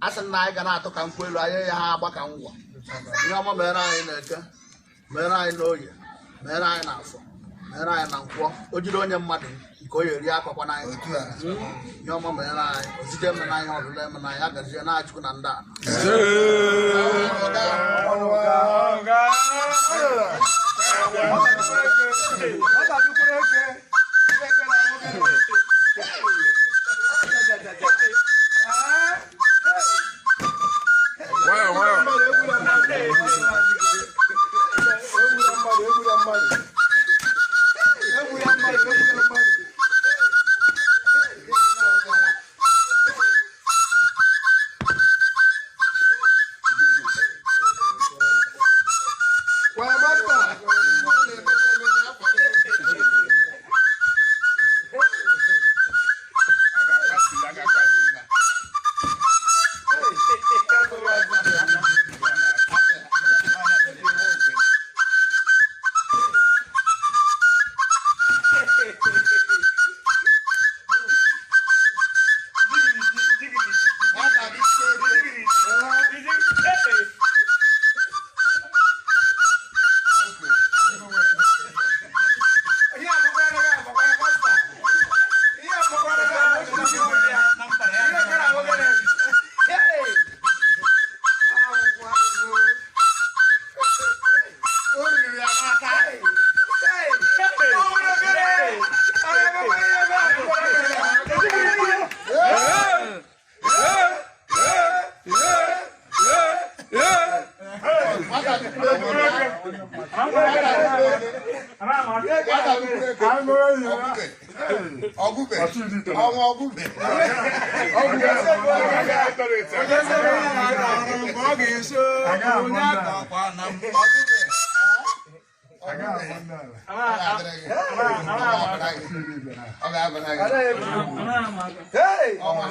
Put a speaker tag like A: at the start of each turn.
A: A sị na anyị ga na-atụ ka nkwụ elu, anyị ya ha agba ka ngwọ. Ihe ọma mere anyị na-eke, mere anyị n'oye, mere anyị na afọ, mere anyị na nkwọ. O jiri onye mmadụ nke o eri akọkwa n'anyị. Ihe ọma mere anyị ozite eme n'anya, ọlụlụ eme n'anya, agazie na Chukwu na ndị a.
B: Nwayọ nwayọ.
C: Ọgụbe ọnwa ọgụbe. Ọ ga-abara gị ọnwa.